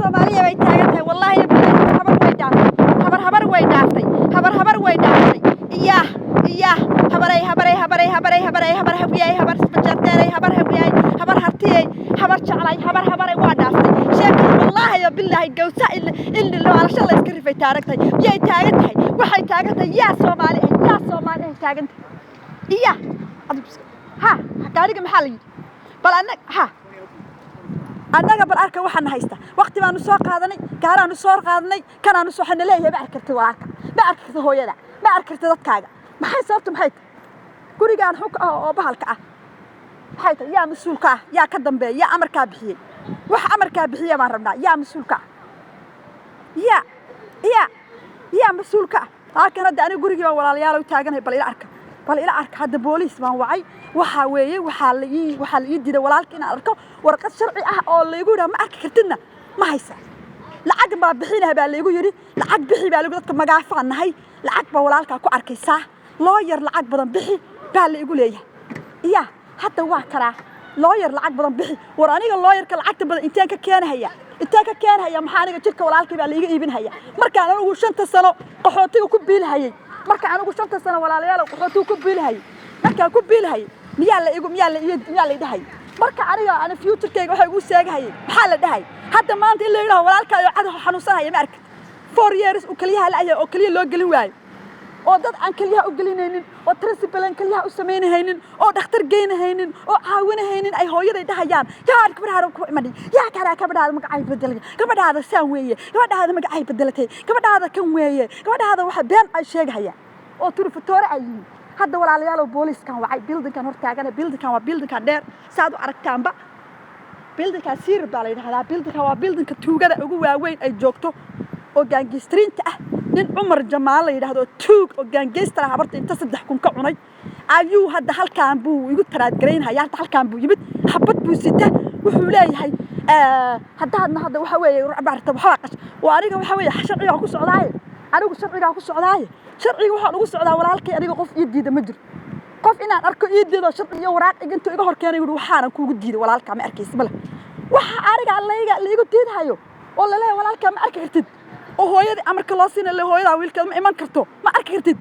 Soomaaliya bay taagan tahay. Wallaahi habar habar way dhaaftay, habar habar way dhaaftay, habar habar way dhaaftay. Iyaah, iyaah, habaray, habaray, habaray, habaray, habaray, habar Hawiyay, habar Majeerteenay, habar Hawiyay, habar Hartiyay, habar Jeclay, habar habaray waa dhaaftay sheekada. Wallaahi oo bilaahi, gawsa in waalasha la iska rifay taaragtay yay taagan tahay. Waxay taagan tahay, yaa Soomaali ah, yaa Soomaali ah taagan tahay. Iya ha, gaariga maxaa la yidhi? Bal anag ha, annaga bal arka waxaana haysta. Waqti baanu soo qaadanay, gaaraanu soo qaadanay, kanaanu soo waxaana leeyahay ma arki kartid walaalka, ma arki kartid hooyada, ma arki kartid dadkaaga. Maxay sababtu? Maxay tahay gurigaan xunka ah oo bahalka ah? Maxay tahay? Yaa mas-uulka ah? Yaa ka dambeeya? Yaa amarkaa bixiyey? Wax amarkaa bixiya baan rabnaa. Yaa mas-uulka ah? Yaa mas-uulka ah? Halkan hadda aniga gurigii baan, walaalayaal, u taaganahay. Bal ila arka, bal ila arka. Hadda booliis baan wacay. Waxaa weeye waxaa la ii diiday walaalka inaan arko. Warqad sharci ah oo laygu yidhaha ma arki kartidna ma haysa. Lacag baa bixinaha baa laygu yidhi, lacag bixi baa laygu. Dadka magaafaan nahay, lacag baa walaalkaa ku arkaysaa. Lawyer lacag badan bixi baa la igu leeyahay. Iya, hadda waa karaa lawyer lacag badan bixi. War aniga lawyerka lacagta badan inteen ka keenahaya? Inteen ka keenahaya? Maxaa aniga jidhka walaalkay baa laiga iibinhaya? Markaan anigu 5-ta sano qaxootiga ku biilhayay, marka anigu 5-ta sano, walaalayaal, qaxootiga ku biilhayay, markaan ku biilhayay, miyaa la igu miyaa la miyaa la idhahay? Marka aniga ani futurekayga waxay igu sheegahayay, maxaa la dhahay? Hadda maanta in la yidhaho walaalkaayo cad xanuunsanhaya ma arkid, 4 years uu keliyaha la'yahay oo keliya loo gelin waayo, oo dad aan keliyaha u gelinaynin, oo transplant keliyaha u samaynahaynin, oo dhakhtar geynahaynin, oo caawinahaynin, ay hooyaday dhahayaan, yaa gabadhaada ku imadhi, yaa karaa, gabadhaada magacay bedelay, gabadhaada saan weeye, gabadhaada magacay bedelatay, gabadhaada kan weeye, gabadhaada waxa been ay sheegahayaan oo turufatoore ay yihiin. Hadda, walaalayaalow, booliiskan wacay. Buildingkan hor taagana, buildingkan waa buildingkan dheer saad u aragtaanba. Buildingkan Sirir baa la yidhahdaa. Buildingkan waa buildingka tuugada ugu waaweyn ay joogto oo gaangistariinta ah. Nin Cumar Jamaal la yidhaahdo, tuug oo gangster ah, habarta inta 3000 ka cunay ayuu hadda halkaan buu igu taraadgaraynhaya. Hadda halkaan buu yimid, xabad buu sita. Wuxuu leeyahay haddaadna hadda waxa weeye barta waxbaa qash. Waa aniga waxa weeye sharcigaa ku socdaaye, anigu sharcigaa ku socdaaye, sharciga waxaan ugu socdaa walaalkay. Aniga qof ii diida ma jiro. Qof inaan arko ii diido, sharci iyo waraaq intuu iga hor keenay wuxuu waxaanan kuugu diiday walaalkaa ma arkaysa male. Waxa aniga layga laigu diidhayo oo laleeyahay walaalkaa ma arki kartid, oo hooyadii amarka loo siina le hooyadaa wiilkeed ma iman karto, ma arki kartid,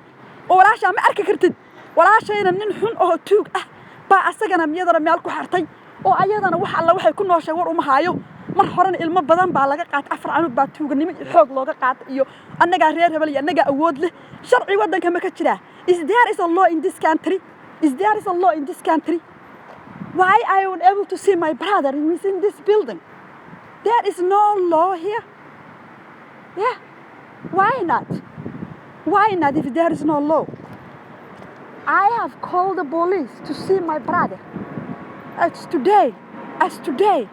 oo walaashaa ma arki kartid. Walaashayna nin xun oo tuug ah baa asagana iyadana meel ku xartay, oo ayadana wax alla waxay ku nooshay war uma haayo. Mar horena ilmo badan baa laga qaatay, afar canug baa tuuganimo iyo xoog looga qaatay, iyo annagaa reer hebel iyo annagaa awood leh. Sharci waddanka ma ka jiraa? Is there is a law in this country? Is there is a law in this country? Why I am able to see my brother who is in this building? There is no law here. Yeah, why not? Why not if there is no law? I have called the police to see my brother. As today, as today,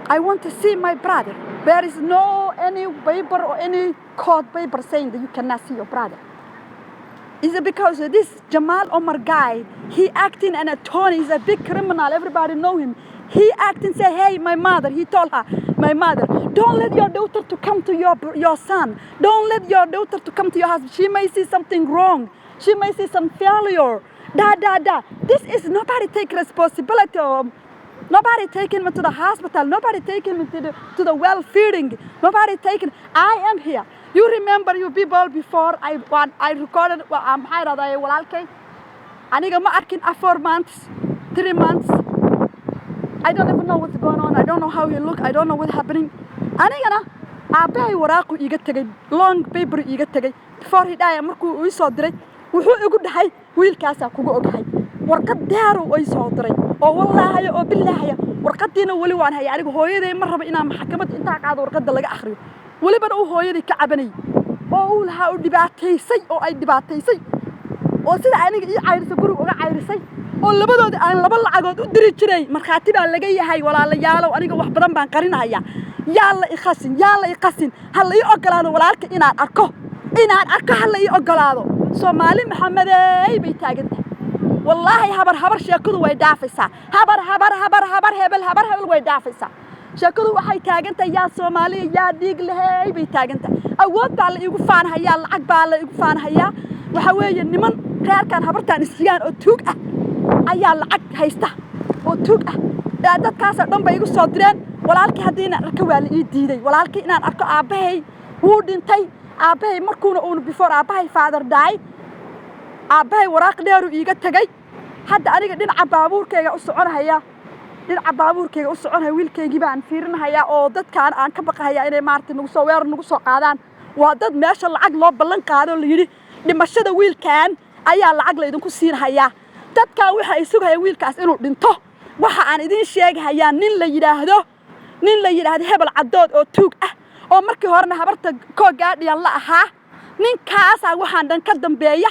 I want to see my brother. There is no any paper or any court paper saying that you cannot see your brother. Is it because of this Jamal Omar guy? He acting an attorney. He's a big criminal. Everybody know him. He acting say, "Hey, my mother." He told her, "My mother, don't let your daughter to come to your son. Don't let your daughter to come to your husband. She may see something wrong. She may see some failure." Da da da. This is nobody take responsibility of. Nobody taking me to the hospital. Nobody taking me to the well feeding. Nobody taking. I am here. You remember, you people, before I when I recorded, maxaa idhahdaa, walaalkay aniga ma arkin 4 months, 3 months. I don't even know what's going on. I don't know how he look. I don't know what's happening. Anigana aabbahay waraaqu iiga tegay, long paper iiga tegay before he died. Markuu ii soo diray, wuxuu igu dhahay, "Wiilkaasaa kugu ogahay." Warqad daaru ii soo diray oo wallaahaya oo bilaahaya. Warqadiina weli waan haya. Aniga hooyaday ma rabo inaan maxkamadda intaa qaado warqadda laga akhriyo. Welibana uu hooyadii ka cabanayay oo uu lahaa u dhibaataysay oo ay dhibaataysay, oo sida aniga ii cayrisay guriga uga cayrisay, oo labadoodii aan laba lacagood u diri jiray. Markhaati baa laga yahay. Walaalayaalow, aniga wax badan baan qarinayaa. Yaa la ikhasin, yaa la iqasin. Ha la ii ogolaado walaalka inaan arko, inaan arko ha la ii ogolaado. Soomaali Maxamedey bay taagan tahay. Wallaahi habar habar sheekadu way dhaafaysaa. Habar habar, habar habar, hebel habar hebel way dhaafaysaa sheekadu. Waxay taagan tahay, yaa Soomaaliya, yaa dhiig lehey bay taagan tahay. Awood baa la iigu faanhayaa, lacag baa la iigu faanhayaa. Waxa weeye niman reerkan habartaan isxigaan oo tuug ah ayaa lacag haysta oo tuug ah. Dadkaasoo dhan bay igu soo direen. Walaalkii haddii inaan arko waa la ii diiday. Walaalkii inaan arko, aabbahay wuu dhintay. Aabbahay markuuna uunu before aabbahay father die, aabbahay waraaq dheeruu iiga tegey. Hadda aniga dhinaca baabuurkayga u soconhaya, dhinaca baabuurkayga u soconhaya. Wiilkaygii baan fiirinahayaa oo dadkaan aan ka baqahayaa inay maaragtay nagu soo weerar nagu soo qaadaan. Waa dad meesha lacag loo ballan qaado, la yidhi dhimashada wiilkan ayaa lacag laydinku siinhayaa. Dadkan waxa ay sugayaan wiilkaas inuu dhinto. Waxa aan idiin sheegahayaa nin la yidhaahdo Hebel Caddood oo tuug ah, oo markii horena habarta koogaadhiyan la ahaa. Ninkaasaa waxaan dhan ka dambeeya.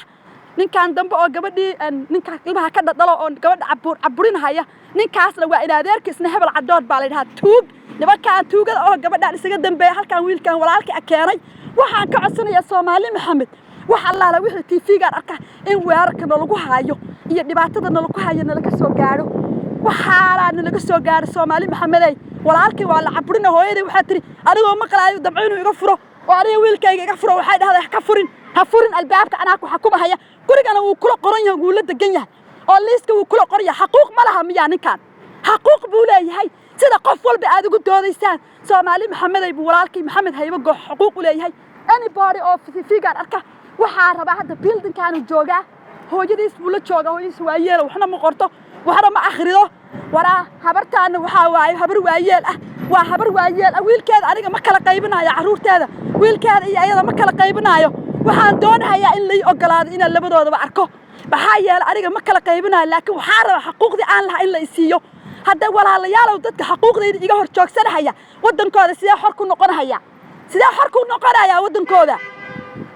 Ninkan dambe oo gabadhii, ninka ilmaha ka dhadhalo oo gabadha caburinhaya, ninkaasna waa inadeerkiisna. Hebel Caddood baa la yidhahaa. Tuug, nimankaan tuugada oo gabadhaan isaga dambeeya halkaan wiilkan walaalka a keenay. Waxaan ka codsanayaa Soomaali Maxamed, wax allaala wixii TV-gaan arka, in weerarka nalagu haayo iyo dhibaatada nalagu hayo nalaga soo gaadho. Waxaanaa nalaga soo gaadho, Soomaali Maxamedey. Walaalkii waa la caburina. Hooyaday waxaa tiri, anigoo maqlaayo damco inuu iga furo oo aniga wiilkayga iga furo, waxay dhahday, "Ha ka furin, ha furin albaabka, anaa ku xakumahaya." Gurigana wuu kula qoran yahay, wuu la degan yahay oo liiska wuu kula qoran yahay. Xaquuq ma laha miyaa ninkan? Xaquuq buu leeyahay sida qof walba aad ugu doodaysaan. Soomaali Maxamedey, buu walaalkii Maxamed Haybe Goox xuquuq u leeyahay. Anybody oo TV-gaan arka, waxaa rabaa hadda buildingkaanu joogaa, hooyadiis buu la joogaa. Hooyadiis waa yeelo, waxna ma qorto, waxna ma akhrido. Waraa habartaana waxaa waaye habar waayeel ah, waa habar waayeel ah. Wiilkeeda aniga ma kala qaybinayo, carruurteeda, wiilkeeda iyo ayada ma kala qaybinayo. Waxaan doonahayaa in lai ogolaado inaan labadoodaba arko. Maxaa yeelay aniga ma kala qaybinayo, laakiin waxaan rabaa xaquuqdii aan lahaa in la isiiyo. Hadda walaalayaalow, dadka xaquuqdayda iga hor joogsanahaya, waddankooda sidee xor ku noqonahaya? Sidee xor ku noqonaya waddankooda?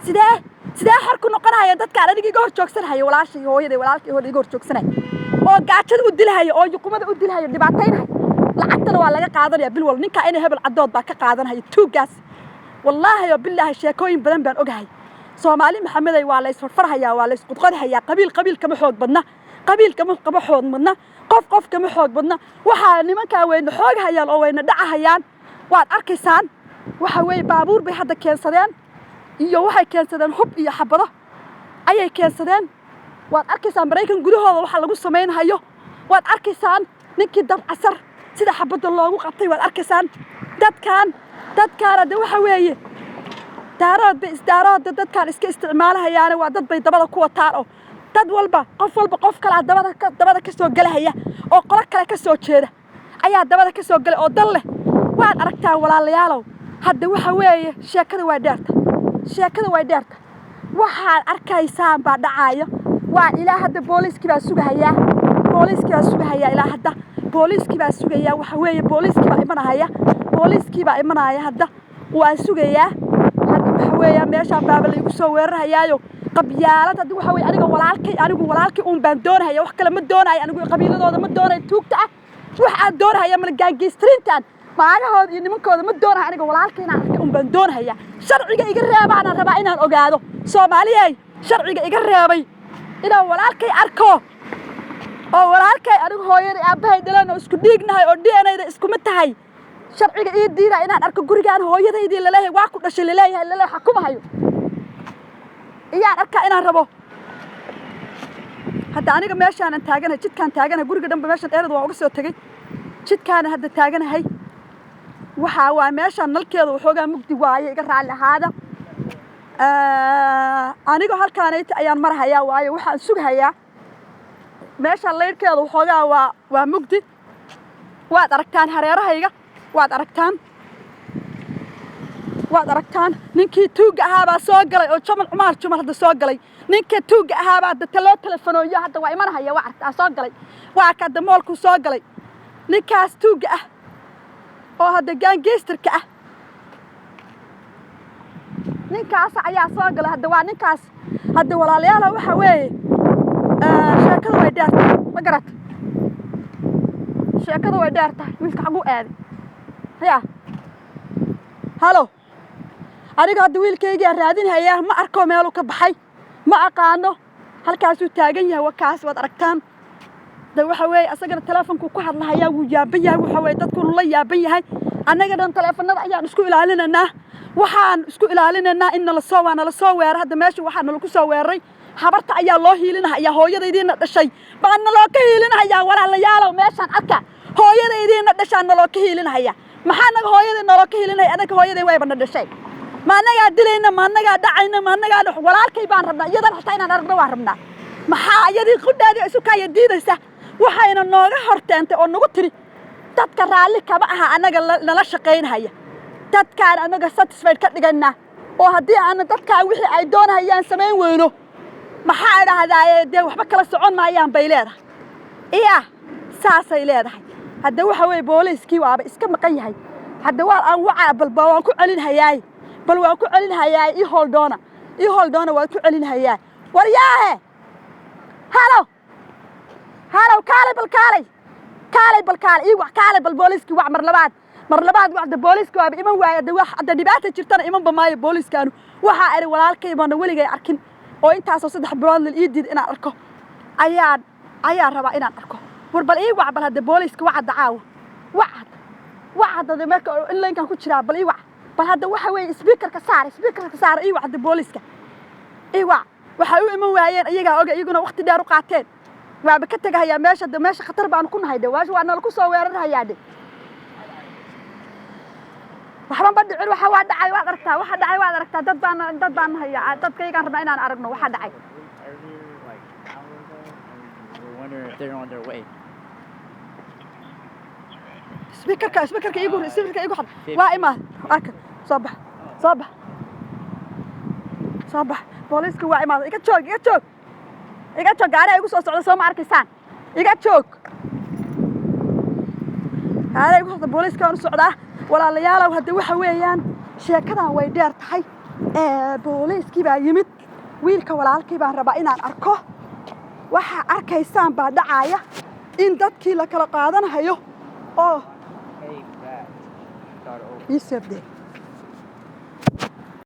Sidee xor ku noqonaya dadkaan aniga iga hor joogsanahaya, walaashay, hooyaday, walaalkay hooyada iga hor joogsanaya oo gaajada u dilahaya oo yuqumada u dilahaya, dhibaataynahaya? Lacagtana waa laga qaadanaya bil walba. Ninkaa ina Hebel Caddood baa ka qaadanaya, tuuggaas. Wallaahi oo bilaahi, sheekooyin badan baan ogahay. Soomaali Maxamedey, waa la isfarfarhayaa, waa la isqudqodhayaa. Qabiil qabiil kama xoog badna, qabiil kama xoog badna, qof qof kama xoog badna. Waxaa nimankaa wayna xooghayaan oo wayna dhacahayaan, waad arkaysaan. Waxa weeye baabuur bay hadda keensadeen iyo waxay keensadeen hub iyo xabado ayay keensadeen. Waad arkaysaan Maraykan gudahooda waxa lagu samaynhayo. Waad arkaysaan ninkii Dabcasar sida xabadda loogu qabtay. Waad arkaysaan dadkaan hadde waxa weeye Daarood bay isdaaroodda dadkaan iska isticmaalahayaane. Waa dad bay dabada ku wataan oo dad walba, qof walba qof kalaa dabada ka soo gelahaya oo qolo kale ka soo jeeda ayaa dabada ka soo gelay oo dal leh. Waad aragtaan, walaalayaalow. Hadda waxa weeye sheekada waa dheerta, sheekada way dheerta. Waxaad arkaysaan baa dhacaayo. Waa ilaa hadda booliiskii baa sugahayaa, booliiskii baa sugahayaa, ilaa hadda booliiskii baa sugayaa. Waxa weeye booliiskii baa imanahaya, booliiskii baa imanaya hadda, waan sugayaa. Hadda waxa weeya meeshaan baaba laigu soo weerarhayaayo qabyaalad. Hadda waxa weye aniga walaalkay, anigu walaalkay uun baan doonahaya, wax kale ma doonayo. Anigu qabiiladooda ma doonayo tuugta ah. Wax aan doonahaya mala, gaangiistiriintan maagahooda iyo nimankooda ma doonayo. Aniga walaalkay inaan arka un baan doonahaya. Sharciga iga reebaanaan rabaa inaan ogaado. Soomaaliyey, sharciga iga reebay inaan walaalkay arko oo walaalkay anigu hooyada aabbahay dhaleen oo isku dhiignahay oo DNA-da iskuma tahay, sharciga ii diida inaan arko gurigaan hooyadaydii laleeyahay waa ku dhashay, laleeyahay, laleeyahay xakumahayo iyaan arkaa inaan rabo. Hadda aniga meeshaanan taaganahay, jidkaan taaganahay. Guriga dhanba meeshan dheerada waan uga soo tegey, jidkaana hadda taaganahay. Waxaa waa meeshaan nalkeeda waxoogaa mugdi waaye, iga raalli ahaada. Aniga halkaanayta ayaan marhayaa, waayo waxaan sughayaa meeshaan laydhkeeda waxoogaa waa mugdi. Waad aragtaan hareerahayga, waad aragtaan, waad aragtaan. Ninkii tuugga ahaabaa soo galay oo Jamal Cumaar Jumal hadda soo galay. Ninka tuugga ahaabaa hadda taloo telefonooyo, hadda waa imanahaya. Waa aragtaa, soo galay, waa ka hadda mallkuu soo galay. Ninkaas tuugga ah oo hadda gangsterka ah, ninkaas ayaa soo galay hadda, waa ninkaas hadda. Walaalayaala, waxa weeye sheekada way dheer tahay, ma garata? Sheekada way dheer tahay. Wiilka xaguu aaday ya? Halo, aniga hadda wiilkaygaan raadinhayaa, ma arko meeluu ka baxay, ma aqaano. Halkaasuu taagan yahay, wakaas, waad aragtaan. De waxa weeye asagana teleefonkuu ku hadlahayaa, wuu yaaban yahay. Waxa weeye dadkunu la yaaban yahay. Annaga dhan teleefanada ayaan isku ilaalinaynaa, waxaan isku ilaalinaynaa in nala soo, waa nala soo weeray. Hadda meesha waxaa nalaku soo weeraray, habarta ayaa loo hiilinahayaa, hooyadaydiina dhashay baa naloo ka hiilinahayaa. Walaalayaalow, meeshaan arka. Hooyadaydiina dhashaa naloo ka hiilinhaya. Maxaa naga hooyaday naloo ka hiilinhaya? Anaga hooyaday wayba na dhashay. Ma annagaa dilayna? Ma annagaa dhacayna? Ma annagaa? Walaalkay baan rabnaa, iyadan xataa inaan aragno waan rabnaa. Maxaa iyadii qudhaadii isu kaaya diidaysa? Waxayna nooga horteentay oo nagu tiri, dadka raalli kama aha annaga nala shaqaynhaya, dadkaan annaga satisfied ka dhiganaa, oo haddii aana dadkaa wixii ay doonahayaan samayn weyno, maxaa idhaahdaaye, dee waxba kala socon maayaan bay leedahay. Iya, saasay leedahay. Hadda waxa weeye booliiskii waaba iska maqan yahay. Hadda waa aan wacaa, balba waan ku celinhayaay, bal waan ku celinhayaay. Ii holdoona, ii holdoona, waan ku celinhayaa. Waryaahe, halo, halo, kaalay bal, kaalay, kaalay bal, kaalay, ii wac, kaalay bal booliiskii wac mar labaad, mar labaad wacda. Booliiska waaba iman waaya. Hadda wax hadda dhibaata jirtana imanba maayo booliiskaanu. Waxaa idhi, walaalkay baana weligay arkin oo intaasoo 3 bilood la ii diid inaan arko, ayaan rabaa inaan arko. War bal ii wac bal hadda booliiska wacadda, caawa wacad, wacad hadda marka in laynkan ku jiraa. Bal ii wac bal hadda. Waxa weeye speakerka saar, speakerka saar, ii wac hadda booliiska, ii wac. Waxay u iman waayeen iyagaa oga, iyaguna waqti dheer u qaateen. Waaba ka tegahayaa meesha de, meesha khatar baanu ku nahay de, meesha waa nala ku soo weerarhayaa de. Waxba ma dhicin. Waxa waa dhacay, waad aragtaa. Waxa dhacay waad aragtaa. Dad baan hayaa, dadkaygaan rabnaa inaan aragno waxa dhacay. Earlier, like an hour ago, and we're wondering if they're on their way. Speakerka, speakerka igu, speakerka igu xad. Waa imaad, arka. Soo bax, soo bax, soo bax. Booliiska waa imaad. Iga joog, iga joog, iga joog. Gaariga igu soo socda, soo ma arkaysaan? Iga joog, gaariga igu socda. Booliiska waan u socdaa, walaalayaalow. Hadda waxa weeyaan sheekadan way dheer tahay. Booliiskii baa yimid. Wiilka walaalkii baan rabaa inaan arko. Waxa arkaysaan baa dhacaya in dadkii la kala qaadanayo oo Pay back. Start over. Ii seebdee.